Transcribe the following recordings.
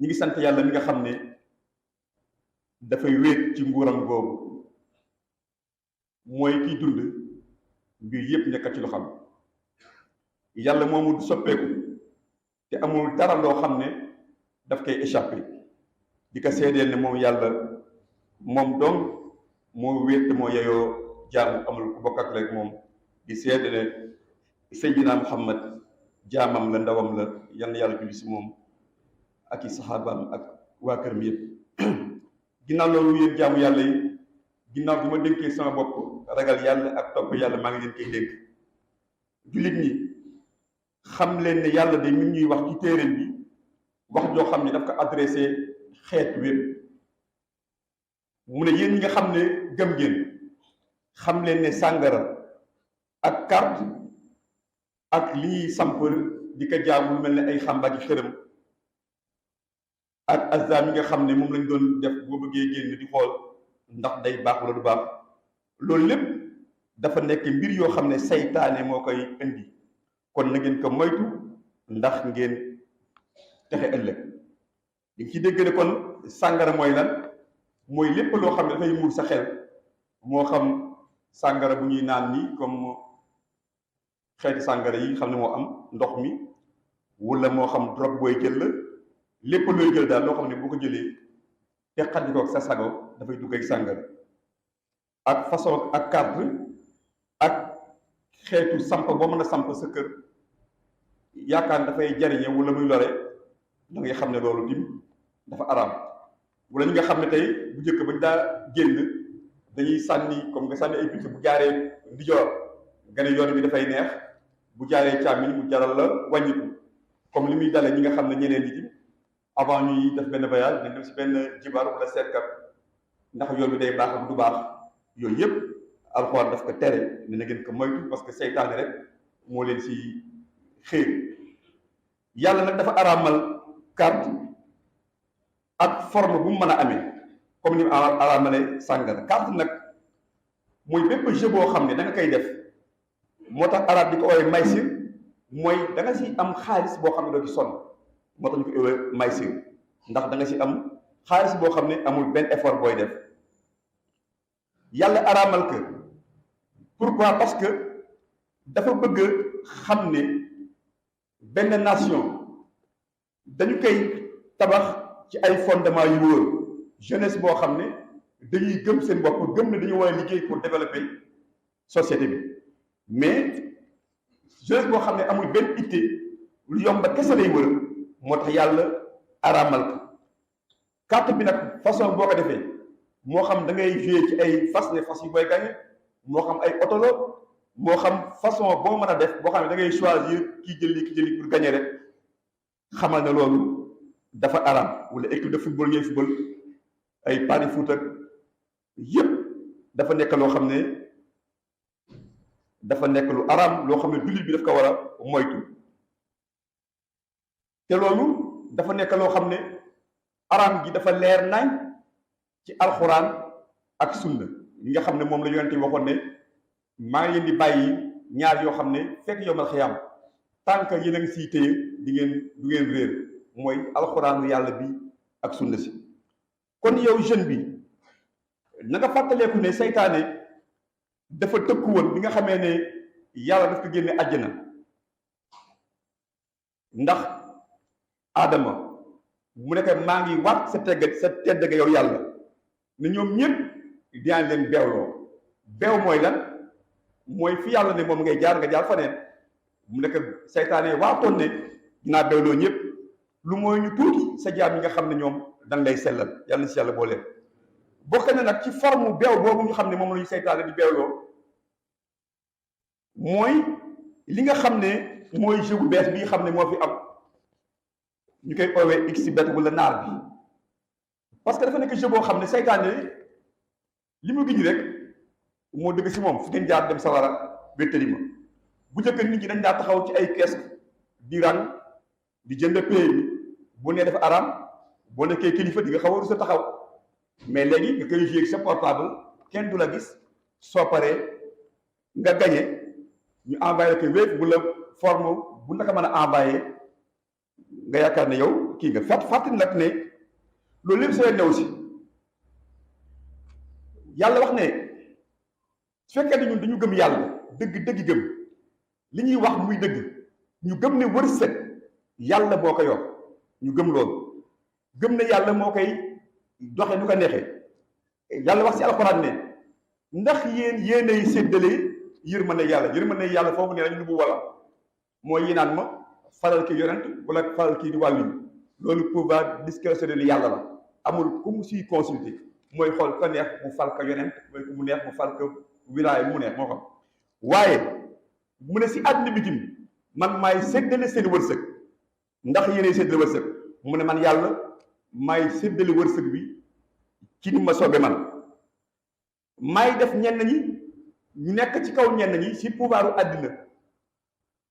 ñi ngi sant yàlla mi nga xam ne dafay wéet ci nguuram googu mooy kiy dund mbir yépp nekk ci lu xam yàlla moomu du soppeeku te amul dara loo xam ne daf koy échappé di ko seedeel ne moom yàlla moom dong moo wéet te moo yeyoo jaamu amul ku bokk ak rek moom di seede ne Seydina Muhammad jaamam la ndawam la yal na yàlla julli si moom ak i saxaabaam ak waa këram yëpp ginnaaw loolu yéen jaamu yàlla yi ginnaaw bi ma dénkee sama bopp ragal yàlla ak topp yàlla maa ngi leen koy dénk jullit ñi xam leen ne yàlla de mi ñuy wax ci téeréem bi wax joo xam ne daf ko adressé xeet wépp mu ne yéen ñi nga xam ne gëm ngeen xam leen ne sàngara ak carte ak lii sampër di ko jaamu lu mel ne ay xàmba gi xërëm ak azam yi nga xam ne moom lañ doon def boo bëggee génn di xool ndax day baax wala du baax loolu lépp dafa nekk mbir yoo xam ne saytaane moo koy indi kon na ngeen ko moytu ndax ngeen texe ëllëg di nga ci dégg ne kon sàngara mooy lan mooy lépp loo xam ne dafay muur sa xel moo xam sàngara bu ñuy naan nii comme xeeti sàngara yi xam ne moo am ndox mi wala moo xam drogue booy jël la lépp looy jël daal loo xam ne boo ko jëlee te xaddi ko sa sago dafay dugg ak sàngara ak façon ak carte ak xeetu samp boo mën a samp sa kër yaakaar dafay jariñe wala muy lore da ngay xam ne loolu tim dafa araam wala ñi nga xam ne tey bu njëkk bañ daa génn dañuy sànni comme nga sànni ay picc bu jaaree ndijoor nga ne yoon bi dafay neex bu jaaree càmmiñ mu jaral la wàññiku comme li muy dale ñi nga xam ne ñeneen ñi avant ñuy def benn voyage dañ dem si benn jibar wala seetkat ndax yoon bi day baax ak du baax yooyu yëpp alxuraan daf ko tere ne na ngeen ko moytu parce que seytaane rek moo leen si xéer yàlla nag dafa araamal carte ak forme bu mu mën a amee comme ni mu araamale sàngara carte nag mooy bépp jeu boo xam ne da nga koy def moo tax arab di ko ooyee maysir mooy da nga si am xaalis boo xam ne doo ci sonn moo tax ñu ko ooyee maysir ndax da nga si am xaalis boo xam ne amul benn effort booy def yàlla araamal que pourquoi parce que dafa bëgg xam ne benn nation dañu koy tabax ci ay fondement yu wóor jeunesse boo xam ne dañuy gëm seen bopp gëm ne dañu war a liggéey pour développer société bi mais jeunesse boo xam ne amul benn itte lu yomb kese lay wër moo tax yàlla araamal ko carte bi nag façon boo ko defee moo xam da ngay jouer ci ay fas ne fas yi booy gagné moo xam ay oto la moo xam façon boo mën a def boo xam ne da ngay choisir kii jëli pour gagner rek xamal ne loolu dafa araam wala équipe de football ngay football ay pari foot ak yépp dafa nekk loo xam ne dafa nekk lu araam loo xam ne jullit bi daf ko war a moytu te loolu dafa nekk loo xam ne araam gi dafa leer nañ ci alxuraan ak sunna yi nga xam ne moom la yonente waxoon ne maa ngi leen di bàyyi ñaar yoo xam ne fekk yomal xiyaam tant que yéen a ngi siy téye du ngeen réer mooy alxuraanu yàlla bi ak sunna si kon yow jeune bi na nga fàttaleeku ne seytaane dafa tëkku woon bi nga xamee ne yàlla daf ko génne àjjana ndax aadama mu nekk maa ngi waat sa tedd ga yow yàlla ne ñoom ñëpp dinaa leen beewloo beew mooy lan mooy fi yàlla ne moom ngay jaar nga jaar faneen mu nekk seytaane waatoon ne dinaa beewloo ñëpp lu mooy ñu tuuti sa jaam yi nga xam ne ñoom dañ lay sellal yàlla na si yàlla boole bokk na nag ci forme beew boobu ñu xam ne moom la ñu seytaane di beewloo mooy li nga xam ne mooy jeu bu bees bi xam ne moo fi am ñu koy oowee xbet wala naar bi parce que dafa nekk jeu boo xam ne seytaane li mu giñ rek moo dëgg si moom fu ngeen jaar dem sawara wéttali ma bu njëkk nit ñi dañ daa taxaw ci ay kees di rang di jënd pay bi bu nee dafa araam boo nekkee kilifa di nga xaw a rus a taxaw mais léegi nga koy jouer sa portable kenn du la gis soo paree nga gagné ñu envoyé ko wéeg bu la forme bu naka mën a envoyé nga yaakaar ne yow kii nga fàttali nag ne loolu lépp sooy new si yàlla wax ne su fekkee ne ñun dañu gëm yàlla dëgg gëm li ñuy wax muy dëgg ñu gëm ne wërsëg yàlla moo ko yor ñu gëm loolu gëm ne yàlla moo koy doxe nu ko neexee yàlla wax si alxuraan ne ndax yéenay séddale yërmande yàlla foofu nee nañu nu bu wala mooy yi naan ma faral ki yonent wala faral kii di wàllu loolu pouvoir discrétionnaire yàlla la amul ku mu siy consulter mooy xool ko neex mu fal ko yonent mooy mu neex mu fal ko wilaay mu neex moo xam waaye mu ne si àdduna bi tim man maay séddale seen wërsëg ndax yéenay séddale wërsëg mu ne man yàlla maay séddale wërsëg bi ci ni ma soobee man maay def ñenn ñi ñu nekk ci kaw ñenn ñi si pouvoiru àddina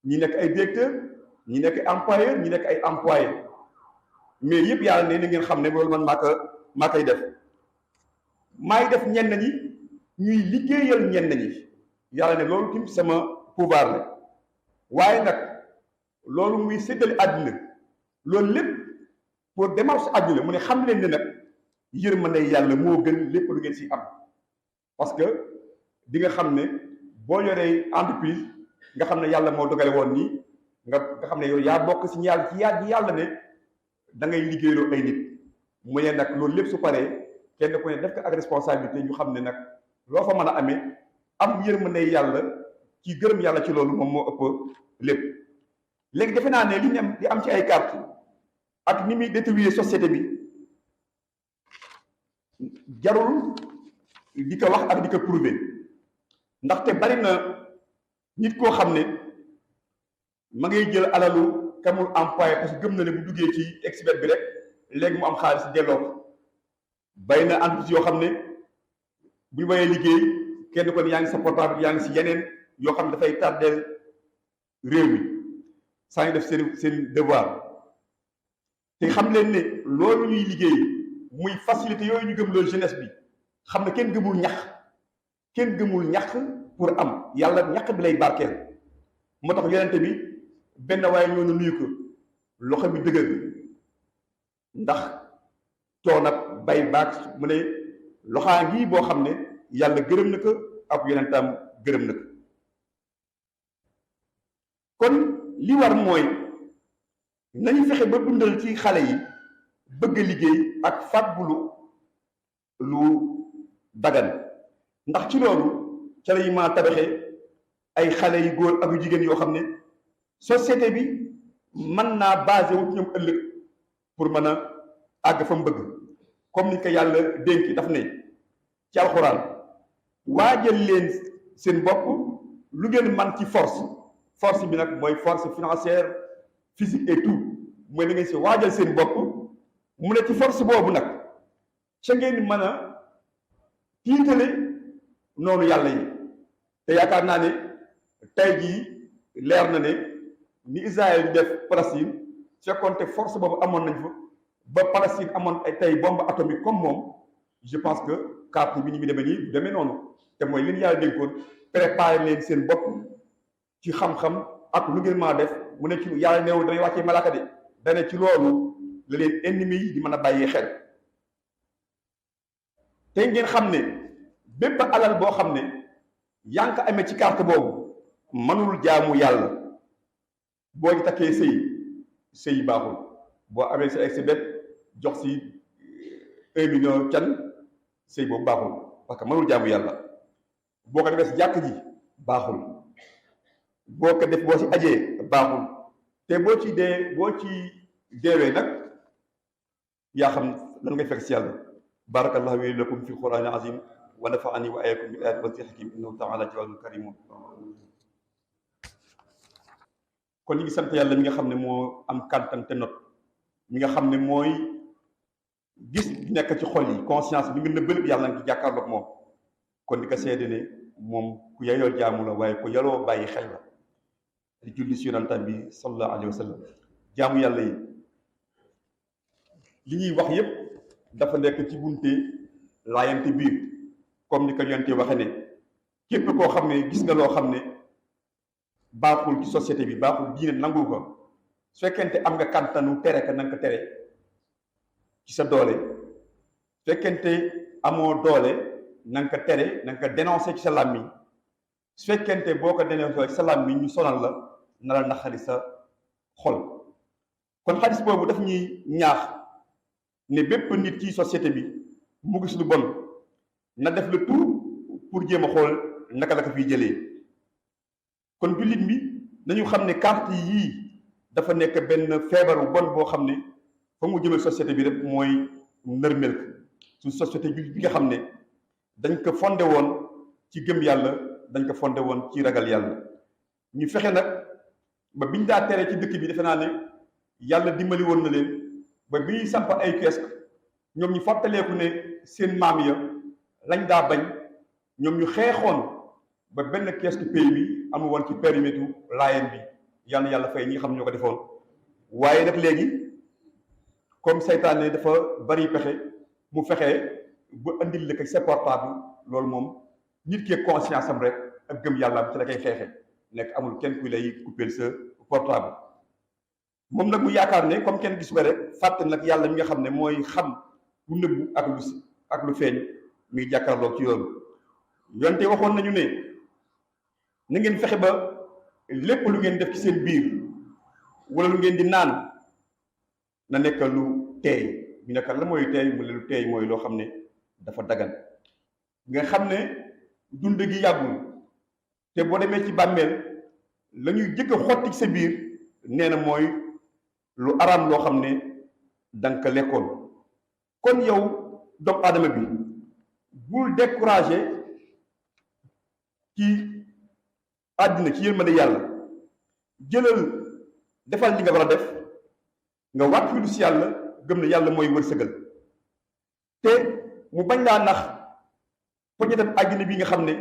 ñi nekk ay directeur ñi nekk employeur ñi nekk ay employé mais yëpp yàlla ne na ngeen xam ne loolu man maa koy def maay def ñenn ñi ñuy liggéeyal ñenn ñi yàlla ne loolu tim sama pouvoir la waaye nag loolu muy séddale àddina loolu lépp pour démarche àddina mu ne xam leen ne nag yërmande yàlla moo gën lépp lu ngeen si am parce que di nga xam ne boo yoree entreprise nga xam ne yàlla moo dogale woon nii nga xam ne yow yaa bokk si ñaar ci yàlla ne da ngay liggéeyloo ay nit mu ne nag loolu lépp su paree kenn ku ne def ko ak responsabilité ñu xam ne nag loo fa mën a amee am yërmande yàlla ci gërëm yàlla ci loolu moom moo ëpp lépp léegi defe naa ne li am ci ay carte ak ni muy détruire société bi jarul di ko wax ak di ko prouver ndaxte bari na nit koo xam ne ma ngay jël alalu kamul employé parce que gëm na ne bu duggee ci expert bi rek léegi mu am xaalis delloo ko bari na entreprise yoo xam ne bu ñu bayee liggéey kenn kon yaa ngi sa portable yaa ngi si yeneen yoo xam ne dafay tardeel réew mi saa ngi def seen devoir te xam leen ne loolu ñuy liggéey muy facilité yooyu ñu gëm loolu jeunesse bi xam ne kenn gëmul ñax pour am yàlla ñax bi lay barkeel moo tax yonente bi benn waaye ñoo na nuyu ko loxo bi dëgër ndax coono ak bay baag mu ne loxaa ngi boo xam ne yàlla gërëm na ko ab yonentam gërëm na ko kon li war mooy nañu fexe ba dundal ci xale yi bëgg liggéey ak fàggulu lu dagan ndax ci loolu ca la ñu mën a tabaxee ay xale yu góor ak yu jigéen yoo xam ne société bi mën naa basé wu ci ñoom ëllëg pour mën a àgg fa mu bëgg comme ni ko yàlla dénki daf ne ci alxuraan waajal leen seen bopp lu ngeen man ci force bi nag mooy force financière physique et tout mooy da ngeen si waajal seen bopp mu ne ci force boobu nag ca ngeen mën a tiitale noonu yàlla yi te yaakaar naa ne tey jii leer na ne ni Israël di def Palestine fekkoon te force boobu amoon nañ fa ba Palestine amoon ay tey bombe atomique comme moom je pense que carte bi ni mu demee nii du demee noonu te mooy li ñu yàlla dénkoon préparer leen seen bopp ci xam-xam ak lu ngeen mën a def mu ne ci yàlla neewul damay wàccee malaaka de dane ci loolu la leen ennemi yi di mën a bàyyee xel te ngeen xam ne bépp alal boo xam ne yaa ngi ko amee ci carte boobu mënul jaamu yàlla boo ci takkee sëy baaxul boo amee sa expert jox si 1 million can sëy boobu baaxul parce que mënul jaamu yàlla boo ko defee si jàkk ji baaxul boo ko def boo si ajee baaxul te boo ci deewee nag yaa xam lan ngay fekk si yàlla barakallahu li lakum fi qur'ani azim wa nafa'ani wa iyyakum bil ayati wa zikri hakim innahu ta'ala jawadun karimun kon ñu ngi sant yàlla mi nga xam ne moo am kàttan te not mi nga xam ne mooy gis nekk ci xol yi conscience bi nga nëbbal yàlla nga ci jàkkaarloog moom kon di ko seede ne moom ku yeyoo jaamu la waaye ku yaloo bàyyi xel la di julli si yonantam bi sallallahu alayhi wa sallam jaamu yàlla yi li ñuy wax yépp dafa nekk ci bunte laayante biir comme ni ko yonte waxe ne képp koo xam ne gis nga loo xam ne baaxul ci société bi baaxul diine nangu ko su fekkente am nga kàntanu tere ka na nga ko tere ci sa doole su fekkente amoo doole na nga ko tere na nga ko dénoncé ci sa làmmiñ su fekkente boo ko dénoncé ci sa làmmiñ ñu sonal la na la naqari sa xol kon xadis boobu daf ñuy ñaax ne bépp nit ci société bi mu gis lu bon na def le tout pour jéem a xool naka la ko fiy jëlee kon jullit bi nañu xam ne carte yii dafa nekk benn feebaru bon boo xam ne fa mu jëmee société bi rek mooy nërmel suñ société bi nga xam ne dañ ko fondé woon ci gëm yàlla dañ ko fondé woon ci ragal yàlla ñu fexe nag ba biñ daa tere ci dëkk bi defe naa ne yàlla dimbali woon na leen ba bi ñuy samp ay kiosque ñoom ñu fàttaleeku ne seen maam ya lañ daa bañ ñoom ñu xeexoon ba benn kiosque pays bi amul woon ci périmètre Laayeen bi yàlla fay ñi nga xam ñoo ko defoon waaye nag léegi comme seytaane dafa bari pexe mu fexe bu andil la ko sa portable loolu moom nit ki conscience am rek ak gëm yàlla am ci la koy xeexe nekk amul kenn ku lay couper sa portable moom nag mu yaakaar ne comme kenn gis ko rek fàtte nag yàlla mi nga xam ne mooy xam lu nëbbu ak lu feeñ mi ngi jàkkaarloo ci yoonu yonte waxoon nañu ne na ngeen fexe ba lépp lu ngeen def ci seen biir wala lu ngeen di naan na nekk lu teey ñu nekk la mooy teey mu ne lu teey mooy loo xam ne dafa dagan nga xam ne dund gi yàggul te boo demee ci bàmmeel la ñuy jëkk a xotti ci sa biir nee na mooy lu araam loo xam ne danga ko lekkoon kon yow doomu aadama bi bul découragé ci àddina ci yërmande yàlla jëlal defal li nga war a def nga wàkkilu si yàlla gëm ne yàlla mooy wërsëgal te mu bañ laa nax poñetam àddina bi nga xam ne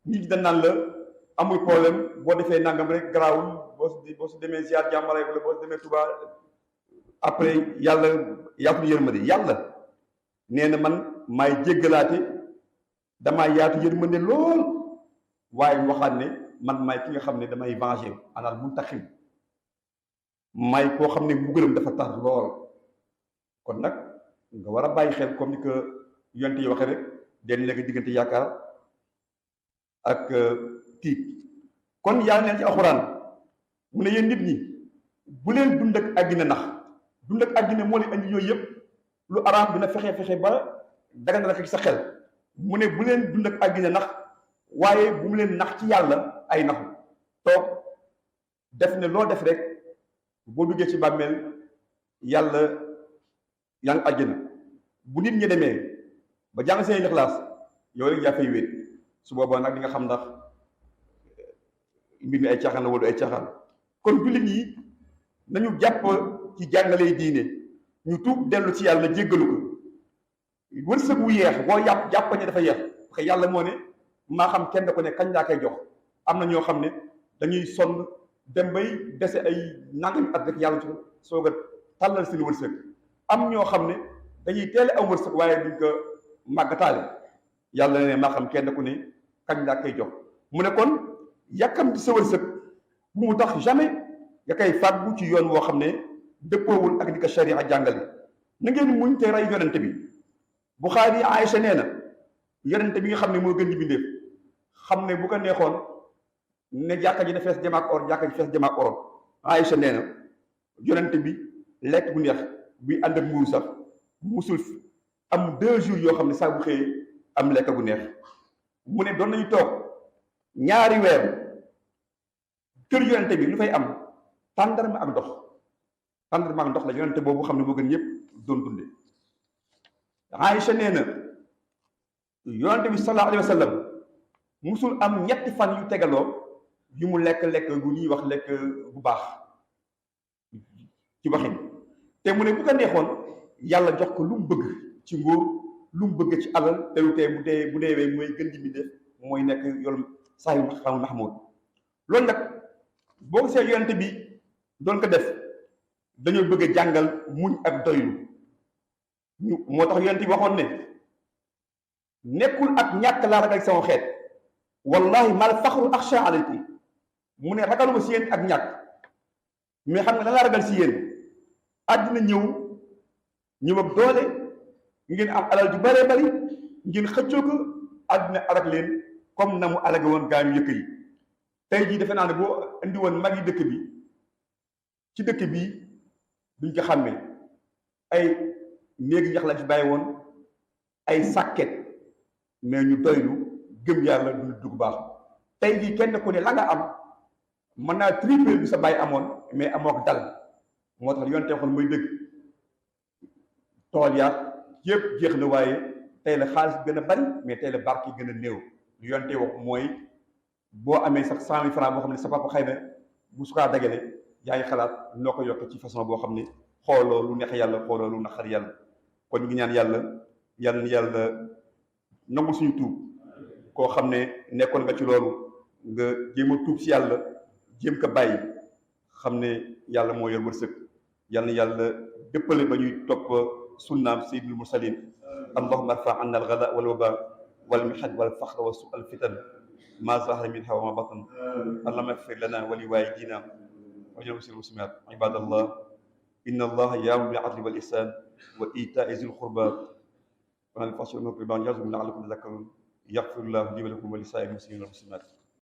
nit ñi dañ naan la amul problème boo defee nangam rek garaawul boo si demee ziar jàmbare wala boo si demee Touba après yàlla yaatu yërmande yàlla nee na man maay jéggalaate damaa yaatu yërmande lool waaye mu waxaat ne man maay ki nga xam ne damay venger anal muntaxim maay koo xam ne mbugalam dafa tar lool kon nag nga war a bàyyi xel comme ni ko yonte yi waxee rek den nekk diggante yaakaar ak tiit kon yàlla neen ci alxuraan mu ne yéen nit ñi bu leen dund ak àddina nax dund ak àddina moo leen andi yooyu yëpp lu araam dina fexe ba dagan na la ci sa xel mu ne bu leen dund ak àddina nax waaye bu mu leen nax ci yàlla ay naxu toog def ne loo def rek boo duggee ci bàmmeel yàlla yaa ngi àjjana bu nit ñi demee ba jàng seen Ixlaas yow rek yaa fay wéet su boobaa nag di nga xam ndax mbir mi ay caaxaan la wala ay caaxaan kon jullit yi nañu jàpp ci jàngale diine ñu tuub dellu ci yàlla jéggalu ko wërsëg wu yeex boo jàpp ne dafa yeex parce que yàlla moo ne maa xam kenn ko ne kañ laa koy jox am na ñoo xam ne dañuy sonn dem bay dese ay nangami at rek yàlla soog a tàllal seen wërsëg am ñoo xam ne dañuy teele am wërsëg waaye duñ ko màggataale yàlla ne maa xam kenn ku ne kañ laa koy jox mu ne kon yàkkamti sa wërsëg bu mu tax jamais nga koy fàggu ci yoon woo xam ne dëppoowul ak ni ko sharia jàngale na ngeen muñ te rey yonente bi Buxaari Aïcha nee na yonente bi nga xam ne moo gën di bindeef xam ne bu ko neexoon ne jàkka ji na fees jamaak or jàkka ji fees jamaak or Aïcha nee na yonente bi lekk bu neex buy ànd ak mburu sax musul am 2 jours yoo xam ne saa bu xëyee am lekk bu neex mu ne doon nañu toog ñaari weer kër yonente bi lu fay am tàndarma ak ndox la yonente boobu xam ne moo gën ñëpp doon dunde Aïcha nee na yonente bi sallallahu alayhi wa sallam musul am ñetti fan yu tegaloo yu mu lekk gu ñuy wax lekk bu baax ci waxin te mu ne bu ko neexoon yàlla jox ko lu mu bëgg ci nguur lu mu bëgg ci alal te lu tee bu deewee mooy gën di bindee mooy nekk yoolu saa yu Mahmoud loolu nag boo ko see yonente bi doon ko def dañoo bëgg a jàngal muñ ak doylu moo tax yonente bi waxoon ne nekkul ak ñàkk laa ragal sama xeet wallahi mal faxru axsha alaykum mu ne ragaluma si yéen ak ñàkk mais xam nga la laa ragal si yéen àddina ñëw ak doole ngeen am alal ju bëree bëri ngeen xëccoo ko àddina arak leen comme na mu alage woon gaañu yëkk yi. tey jii defe naa ne boo indi woon mag yi dëkk bi ci dëkk bii duñ ko xàmmee ay néegi ñax lañ fi bàyyi woon ay sàkket mais ñu doylu gëm yàlla du dugg baax. tey jii kenn ku ne la nga am mën naa triple bi sa bàyyi amoon mais amoo ko dal moo tax yoon teexoon muy dëgg tool yaa yëpp jeex na waaye tey la xaalis gën a bari mais tey la barke gën a néew lu yoon tee wax mooy boo amee sax 100 000 francs boo xam ne sa papa xëy na bu su kaa dagale yaa ngi xalaat noo ko yokk ci façon boo xam ne xooloo lu neex yàlla xooloo lu naqar yàlla. kon ñu ngi ñaan yàlla nangul suñu tuub koo xam ne nekkoon nga ci loolu nga jéem a tuub si yàlla jéem ko bàyyi xam ne yàlla moo yor wërsëg yàlla dëppale ba ñuy topp sunnaam sayyidul mursalin allahumma arfa anna al-ghala wal waba wal mihad wal fakhra wa su'al fitan ma zahara minha wa ma batan allahumma ighfir lana wa li walidina wa lil muslimin wal muslimat ibadallah inna allaha ya'muru bil 'adli wal ihsan wa ita'i zil qurba wa yanha 'anil fahsha'i wal munkari wal baghi ya'izukum la'allakum tadhakkarun yaghfirullahu li wa lakum wa li sa'iril muslimin wal muslimat